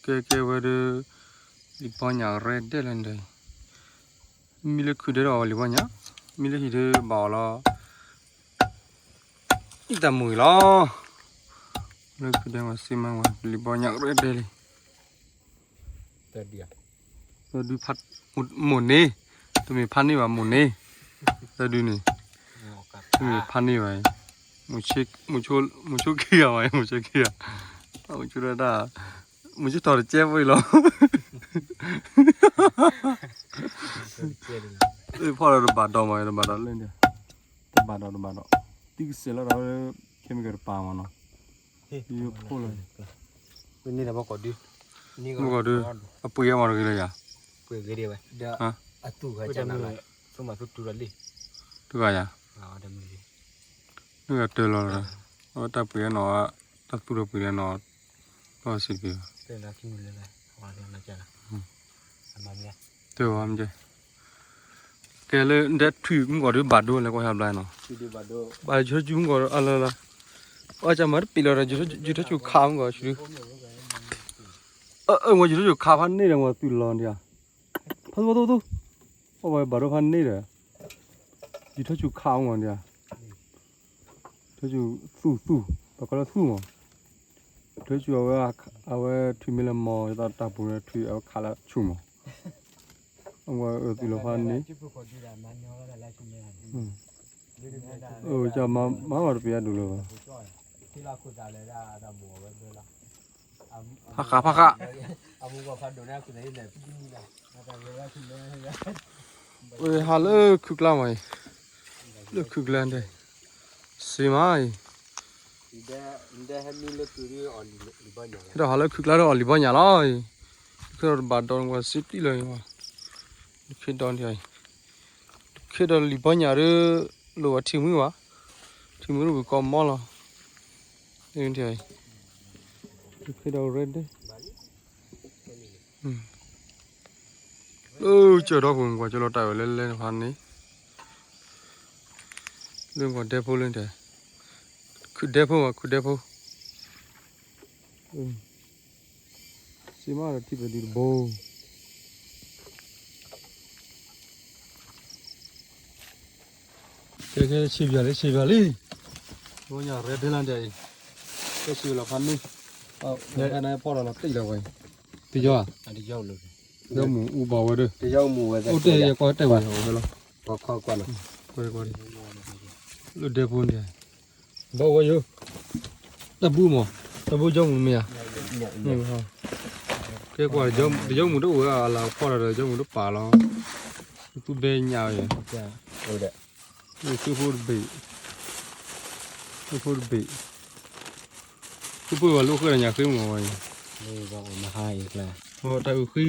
ကဲကဲဝဲဒၣ် လံာ်ဘီညၣ်ရဲဒဲးလၢဒဲး, မံလၢခုၣ်ဒဲးဒီးအီၤလံာ်ဘီညၣ်, မံလၢဟံၣ်ဒဲးဘၣ်အီၤလီၤ, အံၤတၢ်မုာ်လီၤ, လၢခုၣ်ဒဲးဝဲစံးမၤဝဲ လံာ်ဘီညၣ်ရဲဒဲးလံ သၢဒု, မိၢ်န့ၢ်, တမ့ၢ်ဖးန့ၢ်ဘၣ်မိၢ်န့ၢ်, သၢဒုန့ၣ်, တမ့ၢ်ဖးန့ၢ်ဘၣ်, မုၢ်ဆိခံဂၤဘၣ်, မုၢ်ဆိခံဂၤ, မုၢ်ဆိဒၣ်, မုၢ်ဆိထီၣ်တကဲဖိအံၤလီၤ, ဖီၣ်ဒီးတဘၣ်ဒီးမး, တဘၣ်ဒီးလၢန့ၣ်, တဘၣ်ဒီးတဘၣ်ဒီး, တံၢ်ကစဲးလီၤဒီး chemical တပၤမးနီၤ, ယိဖိလီၤ, မ့ၢ်ကီးဒု, အပှ့ၤအမၤတဂ့ၤလၢယၤ, ပှ့ၤဂ့ၤဒံးဝဲ, အသူၣ်ဂၤကနလီၤ, သူၣ်မၤသူၣ်တူၢ်ဒီးလံ, တဂၤယၤ, နဂၤတၢၢ်လီၤဒီး, အဝဲတၢ်ပှ့ၤအနီၤ, တၢ်သူၣ်ဒီးပှ့ၤအနီၤ, ဘၣ်စံးတပ့ၤဘၣ်, တဲဝဲမ့ၢ်, ကဲလၢဒဲးထွံၣ်မုၢ်ကီးဒုဘၣ်ဒိလဲၤကွၢ်ဟဲဘျါနီၤ, ဘၣ်ယုၢ်ထီၣ်စုမုၢ်ကီးဒုအလၢလၢ, အဝဲကမၤတပ့ၤလီၤဒီး ယုၢ်ထီၣ်စုခးမုၢ်ကီးဆူ, အဝဲယုၢ်ထီၣ်စုခးဖးန့ၢ်ဒီးမၤသုးလီၤဒံးဧါ, ဖးသူဖးသူဖးသူ, အဝဲဘၣ်ဒိဖးန့ၢ်ဒီး, ယုၢ်ထီၣ်စုခးမုၢ်ကီးဒံးဧါ ထီၣ်ဆူသူၣ်သူၣ်, ပှၤကိးလၢသူၣ်မး, ထီၣ်ဆူအဝဲ, အဝဲထွံၣ်မ့ၢ်လၢမီၤ ယသးတၢ်ပူၤန့ၣ်ထွံၣ်အဝဲခးလၢဆူၣ်မး, အဝဲအၢသံလီၤဖးန့ၣ်, မၤမၤတပျဲဒိၣ်လၢၤဘၣ်, ဖးဃးဖးဃး ဝဲဟးလၢခုၣ်ကျါမးအံၤ, လၢခုၣ်ကျါဒဲး, စံးမးအံၤ, ဒီးဟးလၢခုၣ်ကျါဒီးအီၣ်လံာ်ဘီညၣ်လီၤအံၤ, ခဲဒီးတဘၣ်ဒီးနကွၢ်စံးပျံၣ်လီၤအံၤ, ခဲဒီးဒံးအံၤ, ခဲဒီးလံာ်ဘီညၣ်ဒီး, လိၣ်ဘၣ်ထံၣ်မှံဘၣ်, ထံၣ်မှံဒီးဝံၤကီၢ်မီလီၤ, ဒ်အံၤ, ခဲဒီး red ဒဲး လၢကၢၢ်ဒီဖိနကွၢ် ကၠီလီၤတၢ်ဝဲလဲၣ်လဲၣ်တဖၣ်န့ၣ်, လၢကွၢ်ဒဲဖိလၢတဲ, ခုၣ်ဒဲဖိမး ခုၣ်ဒဲဖိ, စံးမးဒီးထံၣ်ပဒုတဘိ ကဲကဲ ဆံးပၠးလံ ဆံးပၠးလံ, ဘိညါရဲဒဲလၢဒဲအံၤ, ကဲဆံးလီၤဖးန့ၣ်, ဖဲန့ၣ်ဖီၣ်လီၤလီၤတံၢ်လီၤဝဲ, တယီၤဧါ, ယီမူၤအူဘၣ်ဝဲဒၣ်, အိၣ်တဲယကွၢ်တဲဝဲအဝဲလီၤ, လၢဒဲဖိန့ၣ်, ဘၣ်ဝဲယိၤ, တၢ်ဘူမး, တၢ်ဘူယီမူၤမ့ၢ်ဧါ, ကဲကွၢ်, တယီမူၤတအိၣ်ဝဲအလၤဖီၣ်လီၤဒီး ယီမူၤတပာ်လီၤ, သူဘဲညါဝဲ, သုဖိတဘ့ၣ်, သုဖိတဘ့ၣ်, သုဖိဘၣ်လိၣ်ဃဲဒီးညၣ်ဃ့မးဝဲအံၤ, တၢ်အုၣ်ဃံ,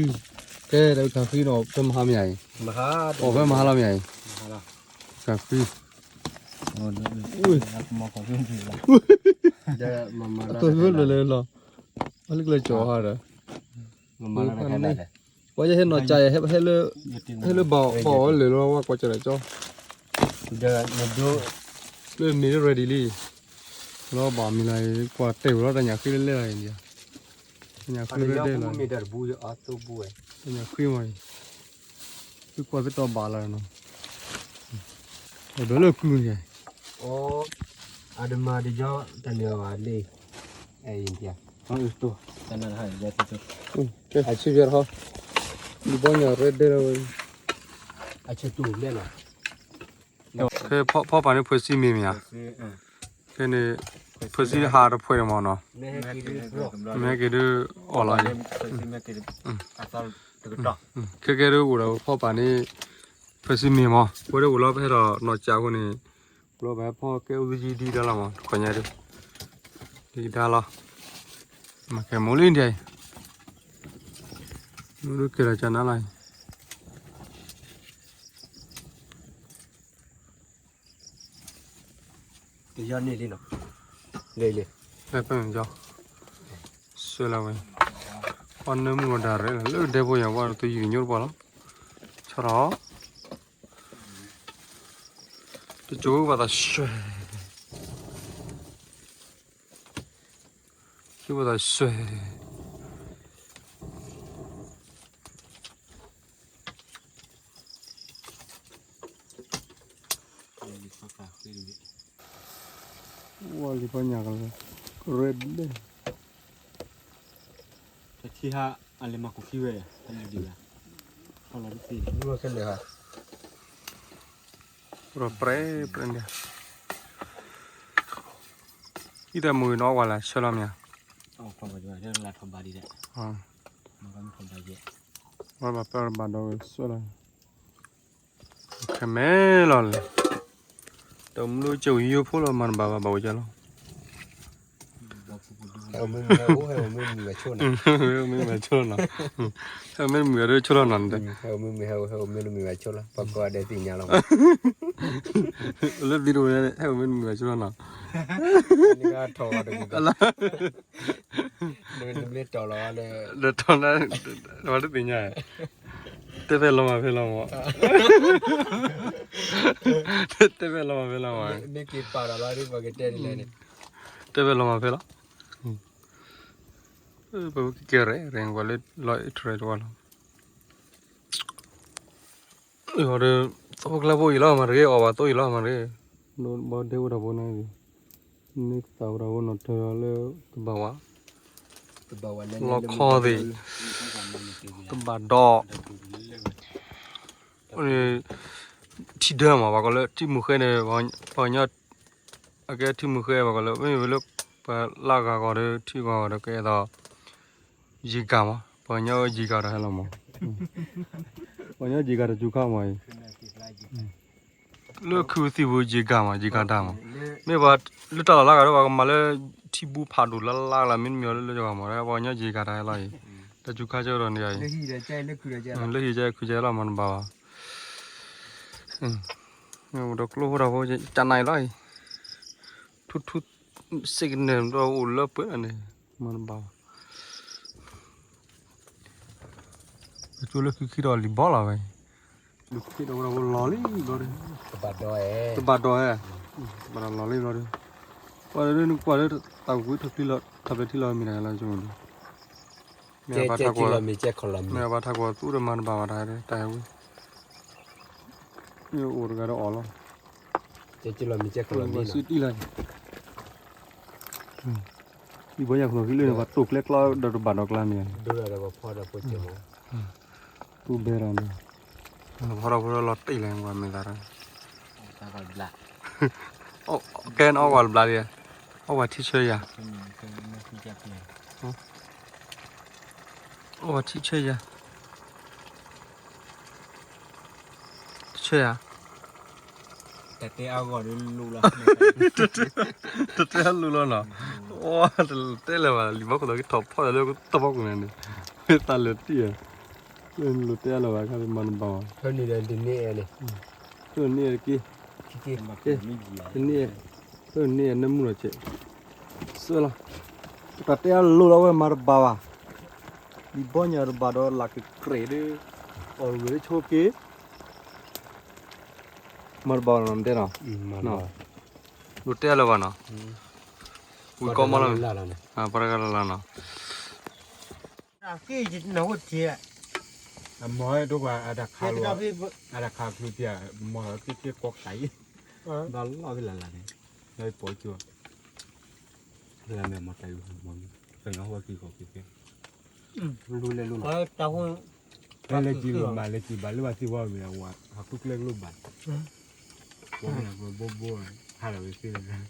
ကဲတၢ်အုၣ်ခါဃံဒီး ဖဲမဟါမ့ၢ်ဧါအံၤ, အီၣ်ဖဲမဟါလီၤမ့ၢ်ဧါအံၤ, တၢ်ဃံ, အီၣ်ဖဲလဲၣ်လီၤ, အလၢကလဲၤကၠီၤဟါဒီး, ပှၤယဟဲနီၢ်ကၠးယဲ ဟဲလၢဘၣ်အီၣ်လၢာ်လီၤ ဝဲကွၢ်ကၠီၤဒီးကၠီ, လၢမ့ၢ်လၢ ready လံ, လီၤဘၣ်မံၤလီၤ, ကွၢ်တဲာ်ဝဲလီၤ တၢ်ညၣ်ဃ့လၢလဲၣ်လီၤအံၤ, တၢ်ညၣ်ဃ့လၢဒဲလီၤ, တၢ်ညၣ်ဃ့မးအံၤ, သုကွၢ်သ့ၣ်တီဘၣ်လီၤနီၤ, ဒီးလၢကုန့ၣ်, အဒမၤတယီတၢ်န့ၣ်ဘၣ်လံ, အံၤ, အဆံၣ်ဖျဲၣ်ထီၣ်, လံာ်ဘီညၣ်ရဲဒဲလီၤဝဲ, အဆံၣ်တူၢ်လဲၣ်လီၤ, ဖဲဖီပာ်န့ၣ် ဖှဲးစံမ့ၢ်မ့ၢ်ဧါ, ဖဲန့ၣ်, ဖှဲးစံဟးတဖှဲးန့ၣ်မ့ၢ်နီၤ, မ့ၢ်ဟဲက့ၤဒုးအီၣ်လီၤအံၤ, ခဲကဲဒုးအိၣ်ဒီးဖီပာ်န့ၣ်, ဖှဲးစံမ့ၢ်မ့ၢ်, ဝဲဒၣ်အိၣ်လီၤပဟဲဒီးနီၢ်ကၠးအဃိန့ၣ်, အိၣ်လီၤပဟဲဖီကဲအိၣ်သယံဒံဒါလီၤမး တခီညါဒုး, ဒံဒါလီၤ, မၤကဲမိၢ်လံဒ်အံၤ, မ့ၢ်ဒုးကဲထီၣ်ကၠးနါလီၤအံၤ တယီန့ၢ်လံနီၤ, လဲၤလဲၤ, ဖဲဖဲန့ၣ်ကၠီ, ဆွဲလီၤဝဲ, ပှၤနၢမူလီၤဒၣ်ရဲၣ်လီၤ လၢဒဲဖိယၤ ပှၤတယုၢ်ကညိတပှၢ်လီၤ, ဆီထီၣ်, တကၠိဘၣ်သးဆွဲ ကၠိဘၣ်သးဆွဲ, ဝဲလံပညၣ်ကလၢ ကရဲဒဲး တထံၣ်ဟါ အလဲၤမၤကူခံဝဲ အလဲၤဒံးဘၣ် ခီလီၤတသ့ ခဲလၢာ်ဟါ ပြဲပြဲန့ၣ် အံၤတမုာ်နီၢ်ဝဲလၢဆၢလီၤမ့ၢ် လၢထီၣ်ဘၣ်ဒံး ဝဲဘၣ်ပၢ်ဘၣ်ဒီးဝဲဆၢလီၤ ခဲမဲလီၤလဲၣ် တမုၢ်လၢကဝံၤယိဖိလီၤ မၤတဘၣ်ဘၣ် ဘၣ်ဝဲကလီၤ ဟဲအိၣ်မ့ၢ်မုာ် ဟဲအိၣ်မ့ၢ်မုာ်ဝဲဆိနီၤ ဟဲအိၣ်မ့ၢ်မုာ်ဝဲဆိလီၤ ဟဲအိၣ်မ့ၢ်မုာ်ဝဲဆိလီၤနီၤ ဟဲအိၣ်မ့ၢ်မုာ် ဟဲအိၣ်မ့ၢ်မုာ်ဝဲဆိလီၤ ပှၤကိးဂၤဒဲးသ့ၣ်ညါလီၤ လၢသံတဝဲ ဟဲအိၣ်မ့ၢ်မုာ်ဝဲဆိလီၤနီၤ နကထီၣ်ဝဲတဂ့ၤ နမ့ၢ်တီၢ်လီၤ လၢတီၢ်လၢ ဝဲတသ့ၣ်ညါ တဲဖဲလီၤမးဖဲလီၤမး တဲဖဲလီၤမးဖဲလီၤမး မ့ၢ်က့ၤပာ်ဒီးလီၤ ဒ်ပှၤကတဲန့ၣ်လဲၣ်န့ၣ် တဲဖဲလီၤမးဖဲလီၤ ပကကဲရဲၣ်ရဲၣ်ကွၢ်လၢလီၤအံၣ်ထရဲးတဝီလီၤ အီၤဒီး သဝီကျါဖိအံၤလီၤမးတဂ့ၤ အီၣ်ဘၣ်သိအံၤလီၤမးတဂ့ၤ ဘီဒဲဝဲဒၣ်ဖိန့ၣ် န့ၣ်သးဝဲဒၣ်ဖိနီၤ တၢ်လၢ တဘၣ်ဝဲ လီခီသ့ၣ် တဘၣ်ဒီး ထံဒၢမး ပှၤကိးလၢ ထံမုၢ်ဃဲန့ၣ် ပှၤကညီ အကဲထံမုၢ်ဃဲ ပှၤကိးလၢ မ့မ့ၢ်လၢ ပှၤလၢဂၤဂီၤဒီး ထံဂီၤဂီၤဒီး ကအဲၣ်ဒိး ယံၤကၤမး ပှၤကညီယံၤကၤတၢ်ဟဲလီၤမး ပှၤကညီယံၤကၤတစူၤခါမးအံၤ လၢခုသံၣ်ပူၤယံၤကၤမး ယံၤကၤတၢ်မး မ့ၢ်ပှၤလၢတၢ်လီၢ်လၢဂၤဒီး ပှၤကမၤလၢ ထံဘူဖးဒိၣ်လၢလၢဂၤမး ပှၤကညီယံၤကၤတၢ်ဟဲလီၤအံၤ တစူၤခါကဒီးန့ၣ်အံၤ လၢဟံၣ်ကဲလၢခုကဲလီၤမး နဘၣ်ဘၣ် ဒီးကျိဖိတၢ်ဖိ ကနၣ်အံၤလီၤအံၤ ထူထူ စ့ကနဲၣ်ဒီးအိၣ်လၢပှဲၤန့ၣ် မ့ၢ်တဘၣ်ဘၣ် ကၠိလၢခံခံဒီးလံၤဘီလီၤဝဲ လံၤခံဒီးဝဲလီၤလံဘျီဒီး တဘၣ်ဒီးဧဲ တဘၣ်ဒီးဧဲ ဘၣ်ဒီးလီၤလံဘျီဒီး ပှၤလၢနကွၢ်လၢတၢ်ကူကွံထီၣ်ဖျံလီၤ ထီၣ်ဖျံထံလီၤမံၤတဂၤလၢကၠိမး မ့ၢ်ဘၣ်ထးကွၢ် မ့ၢ်ဘၣ်ထးကွၢ်သူတမၤတဘၣ်ဘၣ်တၢ် တၢ်ဟဲဝံ မ့ၢ်အိၣ်တဂၤဒီးအီၣ်လီၤ ကဲကလီၤမံၤကဲကလီၤမံၤ စုတံၢ်လီၤ အံၤဘီယၤခီၣ်ခံလၢန့ၣ် ပှၤတိာ်ကျဲကျီဒီးတဘၣ်ဒီးကျါမ့ၢ် ဒိၣ်ဒီးပှၤဖီဒီးဖိကဲမး တူၢ်ဘဲဒီးန့ၣ် ဖီဒီးဖိလီၤတံၢ်လၢပှၤမ့ၢ်သးဒီး ကဲနအီၣ်ဝဲတဘျါဒံး အီၣ်ဝဲထံဆၢယၤ အီၣ်ဝဲထံဆၢယၤ ဆၢယၤ တတဲအါဂီၢ်ဒီးလူလီၤ တတဲအါလူလီၤနီၤ အိ တတဲလၢၤဘၣ် လံာ်ဘီခိၣ်သီကထီၣ်ဖီၣ်လၢတဘီကူၣ်န့ၣ်န့ၣ် သးလၢာ်တံၢ်ဧါ လၢနလိာ်တဲအါလၢၤဘၣ် ခါမၤတဘၣ်ဘၣ် ဖဲန့ၣ်ဒီးတန့ၢ်အဲၣ်န့ၣ် ဖဲန့ၢ်အဲၣ်တက့ၢ် တန့ၢ်အဲၣ် ဖဲန့ၢ်အဲၣ်နၢမူလီၤကဲး စၢလီၤ တၢ်တဲအါလိၤလီၤဝဲမၤတဘၣ်ဘၣ် လံာ်ဘီညါတဘၣ်ဒီးလၢ်ကကြဲးဒီး အီၣ်တဂ့ၤလၢဆိက့ၤ မၤတဘၣ်နီၤတဲနီၤ လိာ်တဲလၢၤဘၣ်နီၤ ဝံၤကီမီလီၤ ပှၤတဂၤလၢ်လၢ်နီၤ အမၤဟဲဒိကွၢ်အတၢ်ခးလီၤ အတၢ်ခးချုးပျၢ် မၤဟဲက့ၤက့ၤကီးကတၢ်အံၤ ဒီးလီၤဝဲလၢ်လၢ်န့ၣ် ဒီးပိာ်ကၠိ လၢမ့ၢ်မၤတၢ်အံၤ ကညီဟိကံၢ်ဃီက့ၤက့ၤ လူလဲၤလိၤလီၤ ဖဲလဲၤကံၢ်လိၤမး လဲၤကံၢ်ဘၣ်လၢဘၣ်သ့ၣ်ဝဲဝံၤ ဟးဃုကျဲကလိဘၣ် ပှၤဘိဘိ ဟးလီၤဝဲသ့ၣ်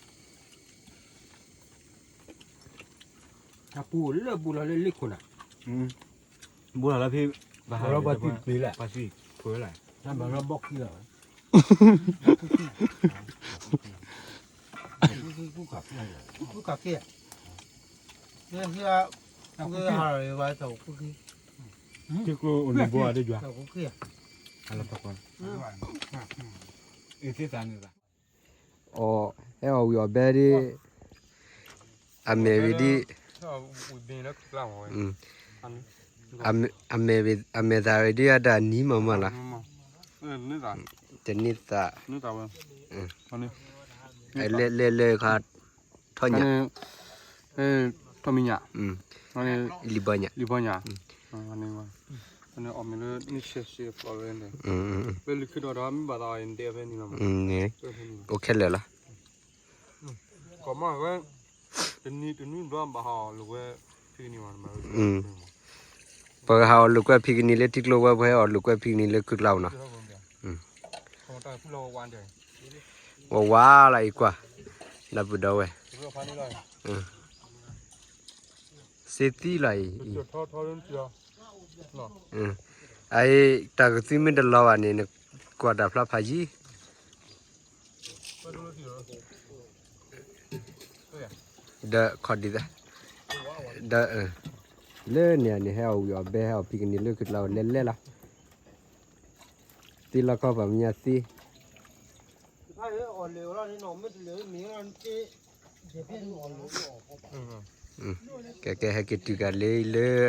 အပူၤလၢပူၤလီၤလၢလ့ခိၣ်နၤ ဘူးလီၤလၢဖဲ ပှၤသံၣ်ခွဲလၢ ပှၤသံၣ်ခွဲလၢ နဘၣ်လီၤဘီၣ်ခံလီၤ ပူၤခးက့ၤ နဟံး ပူၤခး က့ၤကျိအိၣ်နဘိအဒိယွၤ ပူၤခး အလီၤတကွၢ် အသ့ၣ်သးန့ၣ် အီ ဟဲအီၣ်ဝံၤအီၣ်ဘဲဒ် အမဲာ်ဝံၤဒ် အမဲာ်ဝံၤ အမဲာ်သၣ်ဝံၤဒ်အတၢ်နံၤမးမးလီၤ တန့ၢ်သး လဲၤလဲၤလဲၤခါ ထီၣ်ညၣ် ထီၣ်မံညၣ် လံာ်ဘီညၣ် လံာ်ဘီညၣ် အီၣ်မ့ၢ်လၢနဆဲးဆဲးဖျိးဝဲန့ၣ်, ဖဲလၢခံဒီးဒီးမ့ၢ်ဘၣ်သးအီၤန့ၣ်ဒဲဖဲန့ၣ်လီၤ, အိၣ်ခဲလၢာ်လီၤ, ကီမးဝဲ, တနံၤတနံၤဘျီဘၣ်ဟးအီၣ်လိာ်ကွဲဖံကနံၣ်မး, ပှၤဟးအီၣ်လိာ်ကွဲဖံကနံၣ်လၢထံကျိဝဲ ပှၤဟဲအီၣ်လိာ်ကွဲဖံကနံၣ်လၢခုကျါနီၤ, ဝဲဝါလီၤအံၤကွၢ်, လၢပူၤဒီးဝဲ, စ့သံလီၤအံၤ, အအံၤ တၢ်ကသံမ့ၢ်တလီၤဘၣ်န့ၣ် နကွၢ်တၢ်ဖျါဖးယံၤ ဒီးခီၣ်ဒံးသး, ဒီး, လၢန့ၣ်န့ၣ် ဟဲအီၣ်ဝံၤအီၣ်ဘဲ ဟဲအီၣ်ဖံကနံၣ်လၢခုကျါလဲၤလဲၤလီၤ, သ့လီၤခီပၤမ့ၢ်ညါသ့, ကဲကဲ ဟဲက့ၤတုၤကၤလံလၢ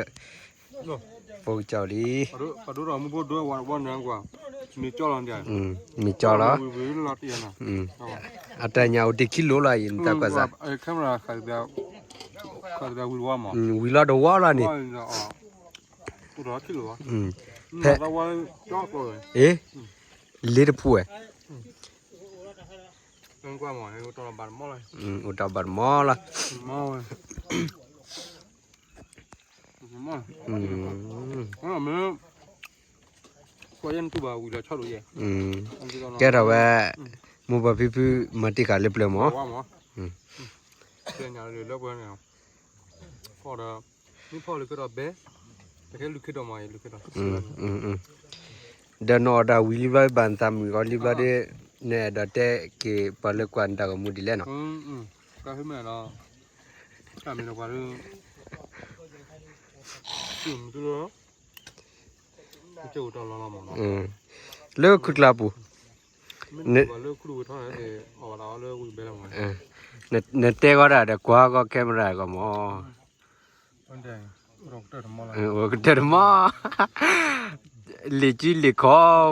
ဖိကစၢ်လံ, မ့ၢ်ကၠီလီၤ, အတၢ်ညၣ်အိၣ်တ့ၢ်ခံလိာ်လီၤအံၤ နတၢ်ကွၢ်စး, ဝံၤလီၤတဝီလီၤန့ၣ်, ဖဲ, အ့, လ့တဖှဲ, အိၣ်တၢ်ဘၣ်တမီလီၤ, ကဲထီၣ်ဝဲ, မိၢ်ပှၢ်ဖံဖု မၤတ့ၢ်ဃာ်လၢပျၢၤမး, ဒီးနအီၣ်တၢ်ဝံၤလံဘျီ ဘၣ်နသးမုာ်ဂီၤလံဘျီဒီး, နအဲၣ်ဒိးတဲက့ၤပှၤလၢကွၢ်နတၢ်ဂီၤမူဒ်လဲၣ်နီၤ, လၢခုကျါပူၤ, နတဲဂီၤဒၣ်ဒီးကွၢ်ဂီၤ camera ဂီၢ်မး, ကတၢၢ်တမီ, လံာ်ကံလံာ်ခီ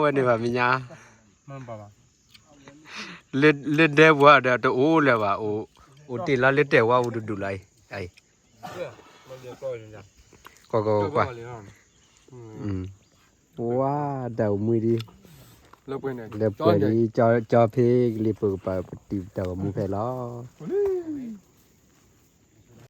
ဝဲန့ၣ်ဘၣ်မ့ၢ်ညါ, လၢဒဲပူၤဒီးတအိၣ်လၢၤဘၣ်, အိၣ်တ့ၢ်လီၤလၢတဲာ်ဝါပူၤတဒူၣ်လီၤအံၤ, ကီကီကွၢ်, ဝါတၢ်အိၣ်မူဒ်, လၢပှဲၤဒ်, ကၠီဖဲကလံၤပကပၤပတုာ်တၢ်ဂီၤမူဖဲလီၤ.